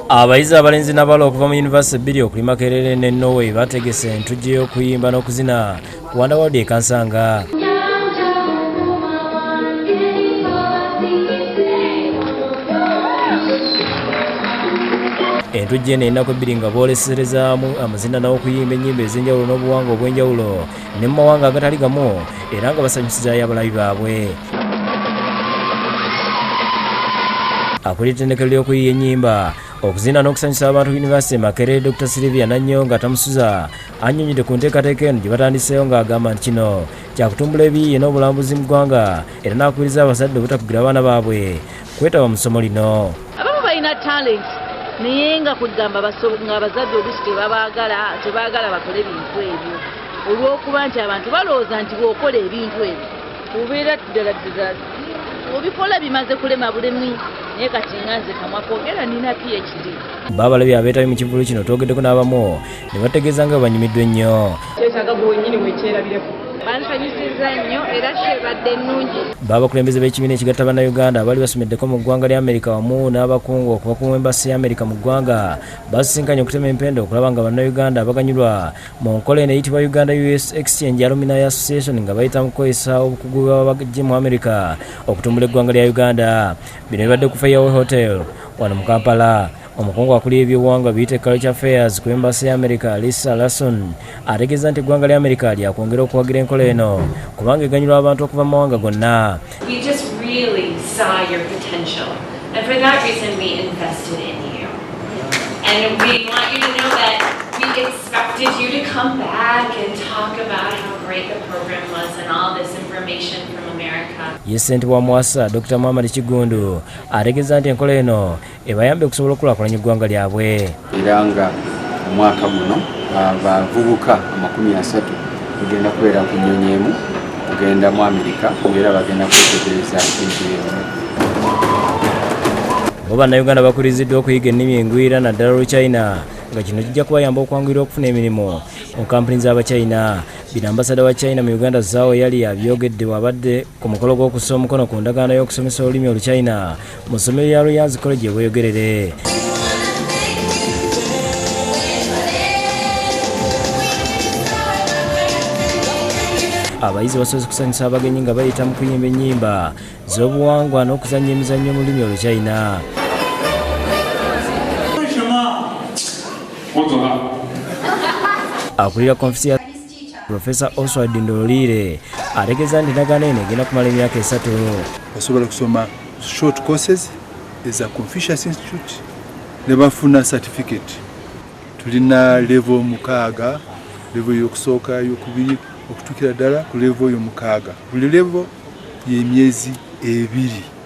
Abayizi abalenzi n'abawala okuva mu yunivasite bbiri okuli Makerere ne Norway bategese entujjo y'okuyimba n'okuzina ku Wanda World e Kansanga. Entujjo eno ennaku ebbiri nga booleserezaamu amazina n'okuyimba ennyimba ez'enjawulo n'obuwangwa obw'enjawulo ne mu mawanga agatali gamu era nga basanyusizaayo abalabi baabwe. Akulira ettendekero ly'okuyiiya ennyimba, okuzina n'okusanyusa abantu ku yunivasite e Makerere, Dr. Sylvia Nanyonga Tamusuza annyonnyodde ku nteekateeka eno gye batandiseewo ng'agamba nti kino kyakutumbula ebiyiiye n'obulambuzi mu ggwanga era n'akubiriza abazadde obutakugira abaana baabwe kwetaba mu ssomo lino. Abamu balina talent naye nga kwegamba nga abazadde oluusi tebabaagala, tebaagala bakole bintu ebyo olw'okuba nti abantu balowooza nti bw'okola ebintu ebyo obeera ddala ddala obikola bimaze kulema bulemi, naye kati nga nze kamwa kwogera nina PhD. Baabalabye abeetabye mu kivvulu kino twogeddeko n'abamu ne bategeeza nga bwe banyumiddwa ennyo. Kyetaaga gwe wennyini wekyerabireko. Bansanyusizza nnyo era show ebadde nnungi. Baabakulembeze b'ekibiina ekigatta Bannayuganda abaali basomeddeko mu ggwanga lya Amerika wamu n'abakungu okuva ku embassy ya Amerika mu ggwanga basisinkanye okutema empenda okulaba nga Bannayuganda abaganyulwa mu nkola eno eyitibwa Uganda US Exchange Alumni Association nga bayita mu kukozesa obukugu bwe baba baggye mu Amerika okutumbula eggwanga lya Uganda. Bino bibadde ku Fairway Hotel wano mu Kampala. Omukungu akulira ebyobuwangwa biyite Culture Affairs ku embassy ya Amerika Lisa Larson ategeeza nti eggwanga lya Amerika lyakwongera okuwagira enkola eno kubanga eganyulwa abantu okuva mu mawanga gonna. We just really saw your potential and for that reason we invested in you. And we want you to know that we expected you to come back and talk about how great the program was and all this information from America. Ye ssentebe wa MUASA Dr. Muhammad Kiggundu ategeeza nti enkola eno ebayambe okusobola okukulaakulanya eggwanga lyabwe. Era nga omwaka guno abavubuka 30 tugenda kubeera ku nnyonyi emu kugenda mu Amerika era bagenda kwetegereza ensi emu. Bo Bannayuganda bakubiriziddwa okuyiga ennimi engwira naddala Oluchina nga kino kijja kubayamba okwanguyira okufuna emirimu mu kampuni z'Abachina. Bino ambasada wa China mu Uganda Zhao Yali abyogedde bw'abadde ku mukolo gw'okussa omukono ku ndagaano y'okusomesa olulimi Oluchina mu ssomero lya Luyanzi College e Bweyogerere. Abayizi basoose kusanyusa abagenyi nga bayita mu kuyimba ennyimba z'obuwangwa n'okuzannya emizannyo mu lulimi Oluchina. Akulira Confucius Professor Oswald Ndolire ategeeza nti endagaano eno egenda kumala emyaka 3. Basobola kusoma short courses eza Confucius Institute ne bafuna certificate. Tulina level 6, level y'okusooka, y'okubiri okutuukira ddala ku level y'omukaaga. Buli level y'emyezi 2.